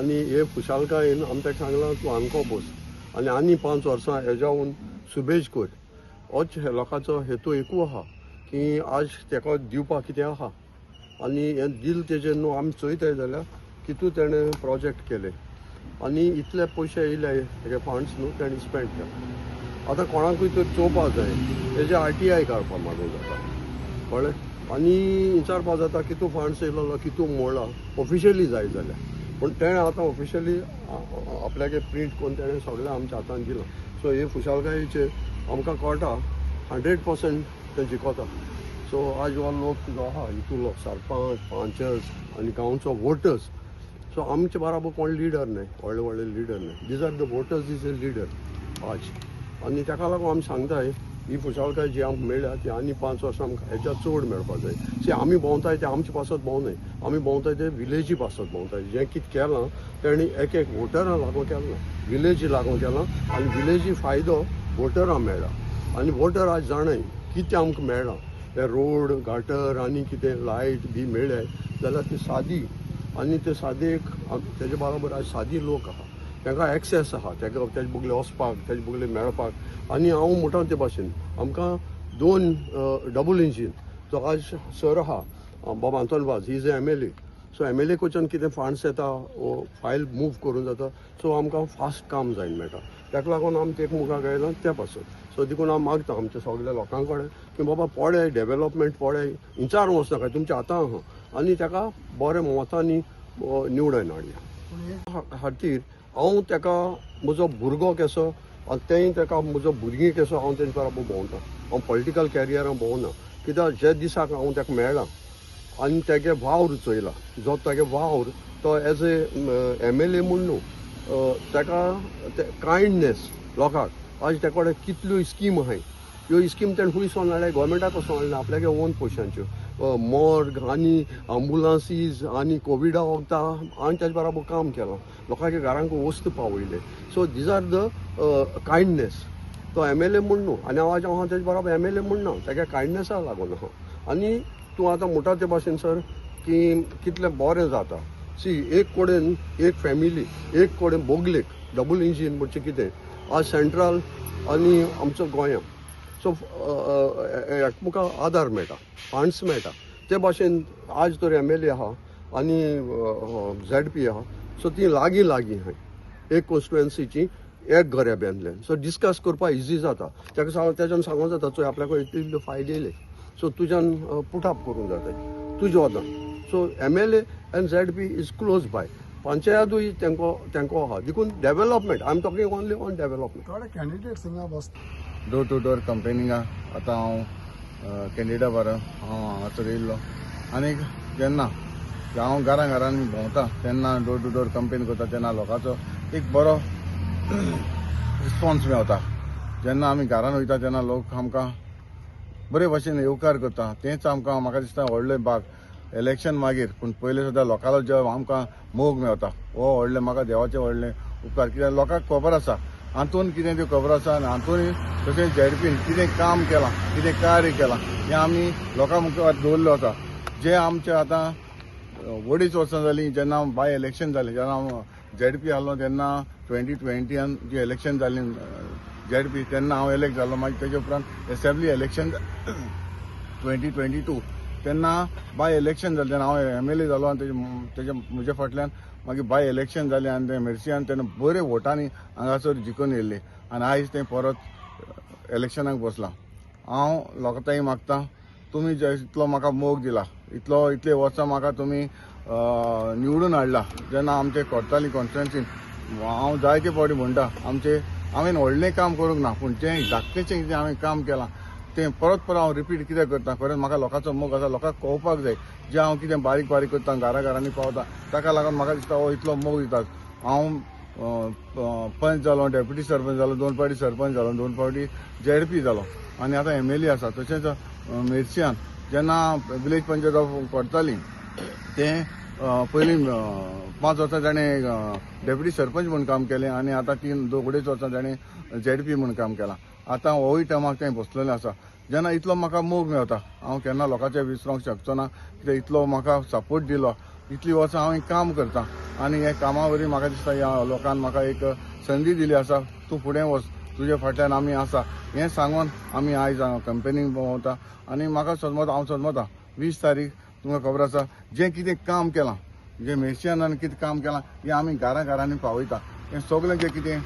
आनी हे खुशालकायेन आमी ताका सांगलां तूं आमको बस आनी आनी 5 वर्सां हेज्याहून सुबेज कर. होच लोकांचो हेतू एकू आहा की आज ताका दिवपाक कितें आहा आनी हें दिल तेजेर न्हू आमी चोयताय जाल्यार कितू तेणें प्रोजेक्ट केले आनी इतले पयशे येयले हेगे फंड्स न्हू तेणें स्पेंड केले. आतां कोणाकूय तर चोवपा जाय तेजे RTI काडपा मागूंक जाता, कळ्ळें? आनी विचारपा जाता कितू फंड्स येयलो कितू मोडला ऑफिशियली जाय जाल्यार, पूण तेणें आतां ऑफिशियली आपल्यागे प्रिंट करून तेणें सगळें आमच्या हातान दिलां. सो हे खुशालकायेचेर आमकां कळटा 100% तें जिखता. सो आज हो लोक जो आहा इतूलो सरपंच पंचर्स आनी गांवचो वोटर्स, सो आमचे बराबर कोण लिडर न्हय, व्हडले व्हडले लिडर न्हय, these are the voters is a leader आज. आनी ताका लागून आमी सांगताय ही खुशालकाय जी आमकां मेळ्ळ्या ती आनी 5 वर्सां आमकां हेच्या चड मेळपाक जाय. सी आमी भोंवताय ते आमचे पासत भोंवनाय, आमी भोंवताय ते विलेजी पासत भोंवताय. जें कितें केलां तेणी एक एक वोटरां लागून केलां, विलेजी लागून केलां आनी विलेजी फायदो वोटरां मेळ्ळा. आनी वोटर आज जाणाय कितें आमकां मेळ्ळां, हे रोड गाटर आनी कितें लायट बी मेळ्ळे जाल्यार ती सादी आनी ते सादी तेजे बरोबर आज सादी लोक आहा, तांकां एक्सेस आहा ताका तेजे बगले वचपाक, तेजे बगले मेळपाक. आनी हांव म्हणटा ते भाशेन आमकां 2 डबल इंजीन जो आज सर आहा बाबा Anton Vaz, he is a MLA. So MLA कडच्यान कितें फंड्स येता फायल मूव करूं जाता, सो आमकां फास्ट काम जायन मेळटा. ताका लागून आमी ते मुखार गेला त्या पासून. सो देखून हांव मागता आमच्या सगल्या लोकां कडेन की बाबा पळय डेवलपमेंट पळय, इंचार वचनाका तुमच्या हातां आहा आनी ताका बऱ्या मतांनी निवडून हाडया खातीर हांव ताका म्हजो भुरगो कसो आनी तेंय ताका म्हजो भुरगीं कसो हांव तेंचे बराबर भोंवता. हांव पॉलिटिकल कॅरियरान भोंवना, कित्याक जे दिसाक हांव ताका मेळ्ळां आनी तेगे वावर चोयला, जो तेगे वावर तो एज ए MLA म्हूण न्हू, ताका कायंडनेस लोकांक आज ते कडेन कितल्यो स्कीम आहाय, ह्यो स्कीम तेणें खंय सोन हाडल्या, गोवोरमेंटा कसो हाडना, आपल्यागे ओन पयशांच्यो मॉर्ग आनी आंबुलन्सीज आनी कोविडा वखदां आनी तेजे बराबर काम केलां, लोकांच्या घरांक वस्तू पावयले. So these are the kindness. तो MLA म्हूण न्हू आनी हांव आज हांव तेजे बराबर MLA म्हूण ना, तेगे कायंडनेसा लागून आहा. आनी तूं आतां म्हणटा ते भाशेन सर की कितलें बरें जाता. सी एक कडेन एक फॅमिली एक कडेन बोगलेक डबल इंजीन म्हणजे कितें आज सेंट्रल आनी आमचो गोंया, सो एकमुखां आदार मेळटा, फंड्स मेळटा. ते भाशेन आज तर MLA आहा आनी ZP आहा, सो ती लागीं लागीं आहाय, एक कॉन्स्टिट्युएन्सीची एक घऱ्या बांदल्यान, सो डिस्कस करपाक इजी जाता. ताका तेज्यान सांगूंक जाता चोय आपल्याक इतले फायदे येयले, सो तुज्यान पुटअप करूंक जाता तुज्या वतान. So MLA and ZP is close by, पंचायतूय तेंको तेंको आहा. देखून development, I am talking only on development. थोडे कॅन्डिडेट्स हिंगा बसता डोर टू डोर कंपेनिंगा आतां हांव कॅन्डिडा बारा हांव हांगासर येयल्लो आनी जेन्ना हांव घरां घरांनी भोंवता तेन्ना डोर टू डोर कंपेन करता तेन्ना लोकांचो एक बरो रिस्पोन्स मेवता. जेन्ना आमी घरान वयता तेन्ना लोक आमकां बरे भशेन येवकार करता, तेंच आमकां म्हाका दिसता व्हडलें भाग. इलेक्शन मागीर पूण पयलें सुद्दां लोकांलो जो आमकां मोग मेवता हो व्हडलें म्हाका देवाचें व्हडलें उपकार. कित्याक लोकांक खबर आसा हातून कितें त्यो खबर आसा आनी हातून तशें ZPन कितें काम केलां कितें कार्य केलां हें आमी लोकां मुखार दवरलें आसा. जे आमचे आतां 2.5 वर्सां जालीं जेन्ना बाय इलेक्शन जालें, जेन्ना हांव ZP आहलो तेन्ना 2020 जी इलेक्शन जालीं ZP तेन्ना हांव इलेक्ट जालो. मागीर तेजे उपरांत एसेंब्ली इलेक्शन 2022 तेन्ना बाय इलेक्शन जालें तेन्ना हांव MLA जालो आनी तेजे म्हज्या फाटल्यान मागीर बाय इलेक्शन जालें आनी ते मेर्सियान तेन्ना बरे वोटांनी हांगासर जिखून येयल्ले आनी आयज तें परत इलेक्शनाक बसलां. हांव लोकां मागता तुमी जे इतलो म्हाका मोग दिला, इतलो इतले वर्सां म्हाका तुमी निवडून हाडला. जेन्ना आमचे करताली कॉन्स्टिट्युएन्सीन हांव जायते फावटी म्हणटा आमचे हांवें व्हडलें काम करूंक ना पूण जें धाकटेचें कितें हांवें काम केलां तें परत परत हांव रिपीट कित्याक करता, खरेंच म्हाका लोकांचो मोग आसा, लोकांक कळपाक जाय. जें हांव कितें बारीक बारीक करता घरा घरांनी पावता ताका लागून म्हाका दिसता हो इतलो मोग दितात. हांव पंच जालो, डेप्युटी सरपंच जालो, 2 फावटी सरपंच जालो, 2 फावटी ZP जालो आनी आतां MLA आसा. तशेंच मेर्सियान जेन्ना विलेज पंचायत ऑफ करताली तें पयलीं 5 वर्सां ताणें डेप्युटी सरपंच म्हूण काम केलें आनी आतां 3-2.5 वर्सां ताणें ZP म्हूण काम केलां. आतां होय टर्माक तें बसलेलें आसा. जेन्ना इतलो म्हाका मोग मेवता हांव केन्ना लोकांचेर विसरोंक शकचो ना, कित्याक इतलो म्हाका सपोर्ट दिलो, इतलीं वर्सां हांव काम करता. आनी हे कामा वरवीं म्हाका दिसता ह्या लोकान म्हाका एक संदी दिली आसा, तूं फुडें वच, तुजे फाटल्यान आमी आसा हें सांगून आमी आयज कंपेनींग भोंवता. आनी म्हाका समजता, हांव समजता 20 तारीख तुमकां खबर आसा जें कितें काम केलां, जें मेर्शियान कितें काम केलां हें आमी घरां घरांनी पावयता. हें सगळें जें कितें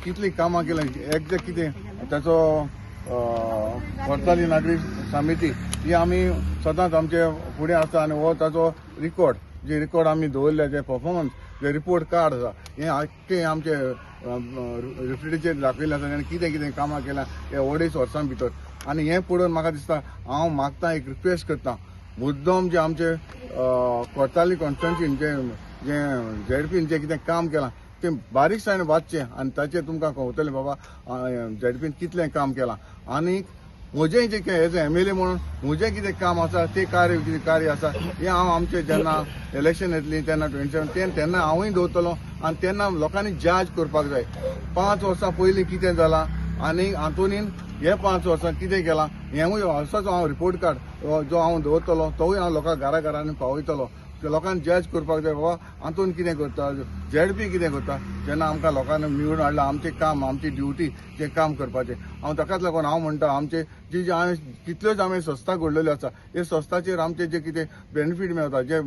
कितलीं कामां केलीं, एक कितें ताचो कोर्ताली नागरी समिती ही आमी सदांच आमचे फुडें आसता आनी हो ताचो रिकॉर्ड, जे रिकॉर्ड आमी दवरले, जे परफॉर्मन्स, जे रिपोर्ट कार्ड आसा हें आख्खें आमचे रिफ्रिजरेचेर दाखयलें आसा आनी कितें कितें कामां केलां हे 2.5 वर्सां भितर. आनी हें पळोवन म्हाका दिसता हांव मागता, एक रिक्वेस्ट करता मुद्दम जे आमचे कोर्ताली कॉन्स्टिट्युएन्सीन जे जे झेडपीन जें कितें काम केलां तें बारीकसाणेन वाचचें आनी ताचेर तुमकां कळटलें बाबा झेडपीन कितलें काम केलां. आनी म्हजें जें एज एमएलए म्हणून म्हजें कितें काम आसा तें कार्य कितें कार्य आसा हें हांव आमचें जेन्ना इलेक्शन येतली तेन्ना 27 तेन्ना हांवूय दवरतलो आनी तेन्ना लोकांनी जज करपाक जाय 5 वर्सां पयलीं कितें जालां आनी आंतोनीन हे 5 वर्सां कितें केलां हेंवूय असोच हांव रिपोर्ट कार्ड जो हांव दवरतलो तोवूय हांव लोकांक घरा घरांनी पावयतलो. लोकांक जज करपाक जाय बाबा आंतोन कितें करता, झेडपी कितें करता. जेन्ना आमकां लोकांनी निवडून हाडला आमचें काम, आमची ड्युटी जें काम करपाचें. हांव ताकाच लागून हांव म्हणटा आमचे जी जी हांवें कितल्योच हांवें संस्था घडलेल्यो आसा हे संस्थाचेर आमचे जे कितें बेनिफीट मेळटा, जे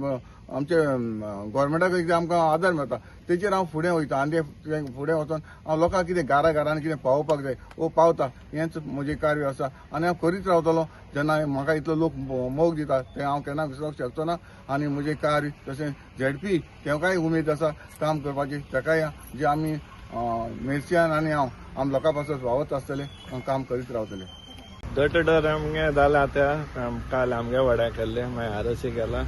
आमचे गोवोरमेंटाक कितें आमकां आदार मेळटा तेचेर हांव फुडें वयता आनी ते फुडें वचोन हांव लोकांक कितें घरा घरान कितें पावोवपाक जाय वो पावता, हेंच म्हजें कार्य आसा आनी हांव करीत रावतलो. जेन्ना म्हाका इतलो लोक मोग दिता तें हांव केन्ना विसरूंक शकचो ना. आनी म्हजें कार्य तशें झेडपी तेंकांय उमेद आसा काम करपाची, ताकाय जे आमी मेर्शियान आनी हांव आम लोकां पासून वावत आसतले, काम करीत रावतले. डोर टू डोर आमगे जालें आतां, काल आमगे वड्या केल्ले, मागीर आरोसी केला.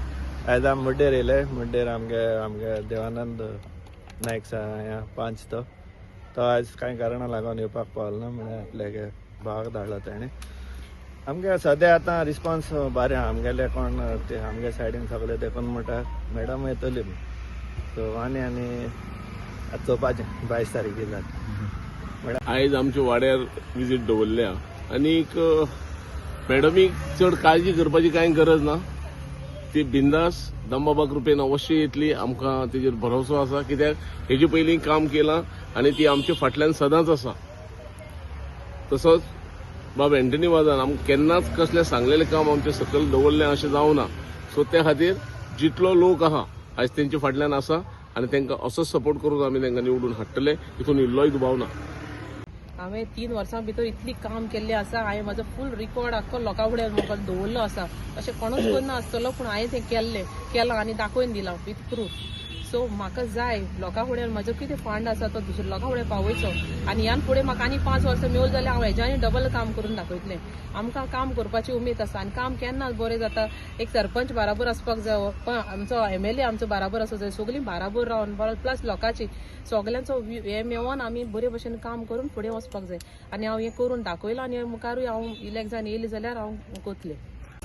आयज आमी मुड्डेर येयले, मुड्डेर आमगे आमगे देवानंद नायक सा 5 तो आयज कांय कारणां लागून येवपाक पावलो ना, म्हळ्यार आपल्याक भावाक धाडलो तेणें. आमगे सद्या आतां रिस्पोन्स बरें आहा आमगेले, कोण ते आमगे सायडीन सगळे देखून म्हणटा मॅडम येतली. सो आनी आनी आतां चोवपाचें 22 तारखेर जाता. आयज आमच्या वाड्यार विजीट दवरल्या आनीक मॅडमीक चड काळजी करपाची कांय गरज ना, ती बिंदास दमबाबा कृपेन अवश्य येतली, आमकां तेजेर भरोसो आसा. कित्याक हेजे पयलीं काम केलां आनी ती आमच्या फाटल्यान सदांच आसा. तसोच बाब एंटनी वाजान आमकां केन्नाच कसलें सांगलेलें काम आमचें सकयल दवरलें अशें जावना. सो त्या खातीर जितलो लोक आहा आयज तेंच्या फाटल्यान आसा आनी तांकां असोच सपोर्ट करून आमी तांकां निवडून हाडटले, हितून इल्लोय दुबाव ना. हांवें 3 वर्सां भितर इतली काम केल्लें आसा, हांवें म्हाजो फूल रिकॉर्ड आख्खो लोकां फुडें म्हाका दवरलो आसा. अशें कोणूच करना आसतलो, पूण हांवें तें केलां आनी दाखोवन दिलां विथ प्रूफ. सो म्हाका जाय लोकां फुडें म्हाजो कितें फंड आसा तो दुसऱ्या लोकां फुडें पावयचो आनी ह्यान फुडें म्हाका आनी 5 वर्सां मेवल जाल्यार हांव हेज्या आनी डबल काम करून दाखयतलें. आमकां काम करपाची उमेद आसा आनी काम केन्ना बरें जाता, एक सरपंच बाराबर आसपाक जाय, पण आमचो एमएलए आमचो बाराबर आसूंक जाय, सगळीं बाराबर रावन प्लस लोकांची सगल्यांचो हें मेळोन आमी बरे भशेन काम करून फुडें वचपाक जाय. आनी हांव हें करून दाखयलां आनी मुखारूय हांव इलेक्ट जावन येयलें जाल्यार हांव करतलें.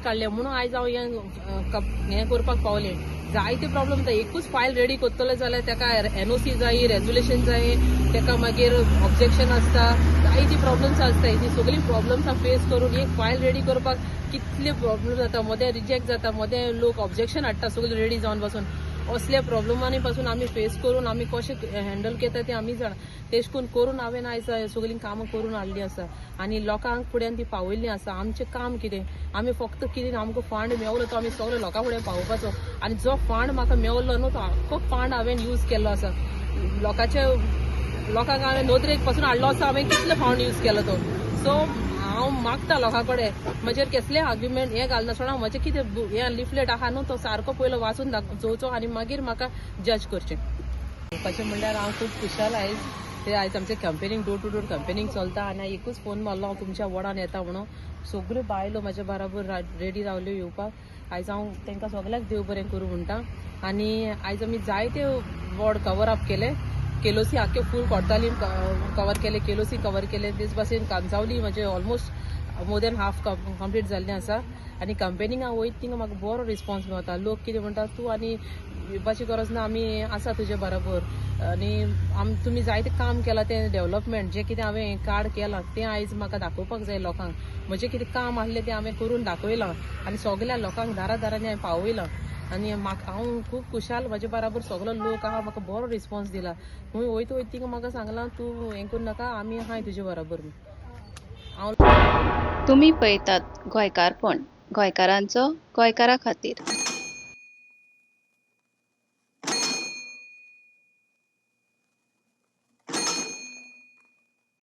काडलें म्हणून आयज हांव हें करपाक पावलें. जायते प्रॉब्लम जाता, एकूच फायल रेडी करतले जाल्यार ताका एनओसी जाय, रेजोल्युशन जाय, ताका मागीर ऑब्जेक्शन आसता, जायती प्रॉब्लम्स आसता. ती सगळीं प्रॉब्लम्सां फेस करून एक फायल रेडी करपाक कितले प्रॉब्लम जाता, मदें रिजेक्ट जाता, मदें लोक ऑब्जेक्शन हाडटा सगळें रेडी जावन बसून. असल्या प्रॉब्लमांनी पासून आमी फेस करून आमी कशें हँडल करता तें आमी जाणा. तेश करून हांवें आयज सगळीं कामां करून हाडलीं आसा आनी लोकांक फुड्यान ती पावयल्लीं आसा. आमचें काम कितें, आमी फक्त कितें आमकां फंड मेवलो तो आमी सगळे लोकां फुडें पावोवपाचो आनी जो फंड म्हाका मेवलो न्हू तो आख्खो फंड हांवें यूज केल्लो आसा. लोकांक हांवें नदरेक पासून हाडलो आसा, हांवें कितलो फंड यूज केलो तो. सो हांव मागता लोकां कडेन म्हजेर कसलें आर्ग्युमेंट हें घालनासतना म्हजें कितें हें लिफलेट आहा न्हू तो सारको पयलो वाचून चोवचो आनी मागीर म्हाका जज करचें. म्हणपाचें म्हणल्यार हांव खूब खुशाल आयज. ते आयज आमचें campaigning door to door campaigning चलता आनी एकूच फोन मारलो हांव तुमच्या वॉर्डान येता म्हणून. सगळ्यो बायलो म्हाज्या बराबर रेडी रावल्यो येवपाक. आयज हांव तांकां सगळ्यांक देव बरें करूं म्हणटा. आनी आयज आमी जायते वॉर्ड कवर अप केले, केलोसी आख्खे फूल कोर्तालीम कवर केले, केलोसी कवर केले, तेच भाशेन कांसावली म्हणजे almost more than half complete जाल्लें आसा. आनी कंपेनिंगा वयता थिंगा म्हाका बरो रिस्पोन्स मेळटा. लोक कितें म्हणटा, तूं आनी येवपाची गरज ना, आमी आसा तुजे बरोबर आनी तुमी जायतें काम केलां तें डेवलपमेंट जें कितें हांवें कार्ड केलां तें आयज म्हाका दाखोवपाक जाय लोकांक. म्हजें कितें काम आसलें तें हांवें करून दाखयलां आनी सगल्या लोकांक दारा दारांनी हांवें पावयलां. आनी म्हाका हांव खूब खुशाल, म्हाजे बराबर सगलो लोक आहा, म्हाका बरो रिस्पॉन्स दिला. खंय वयता वयता तिंगा म्हाका सांगलां तूं हें करूं नाका, आमी आहाय तुजे बराबर. हांव तुमी पळयतात गोंयकारपण, गोंयकारांचो गोंयकारा खातीर.